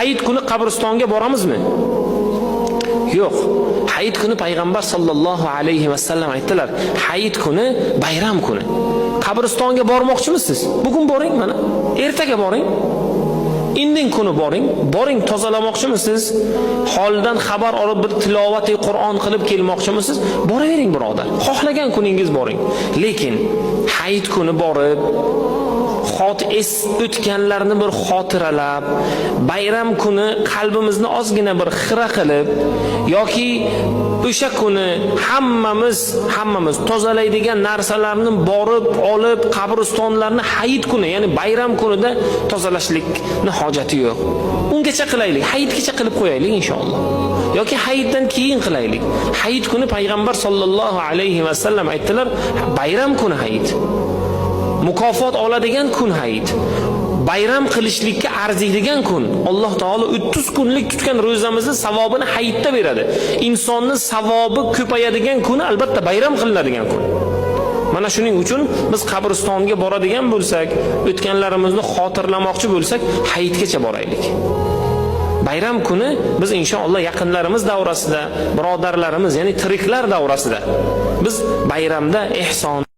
Hayit kuni qabristonga boramizmi? Yo'q. Hayit kuni payg'ambar sollallohu alayhi vasallam aytdilar, hayit kuni bayram kuni. Qabristonga bormoqchimisiz? Bugun boring mana. Ertaga boring. Indin kuni boring. Boring, tozalamoqchimisiz? Holidan xabar olib bir tilovati Qur'on qilib kelmoqchimisiz? Boravering, birodar. Xohlagan kuningiz boring. Lekin hayit kuni borib xot es o'tganlarni bir xotiralab, bayram kuni qalbimizni ozgina bir xira qilib yoki o'sha kuni hammamiz tozalaydigan narsalarni borib olib qabristonlarni hayit kuni, ya'ni bayram kunida tozalashlikni hojati yo'q. Ungacha qilaylik, hayitgacha qilib qo'yaylik inshaalloh. Yoki hayitdan keyin qilaylik. Hayit kuni payg'ambar sollallohu alayhi vasallam aytdilar, bayram kuni hayit. Mukofot oladigan kun hayit. Bayram qilishlikka arziydigan kun. Alloh taolo 30 kunlik tutgan ro'zamizni savobini hayitda beradi. Insonni savobi ko'payadigan kuni albatta bayram qilinadigan kun. Mana shuning uchun biz qabristonga boradigan bo'lsak, o'tganlarimizni xotirlamoqchi bo'lsak, hayitgacha boraylik. Bayram kuni biz inshaalloh yaqinlarimiz davrasida, birodarlarimiz, ya'ni tiriklar davrasida biz bayramda ehson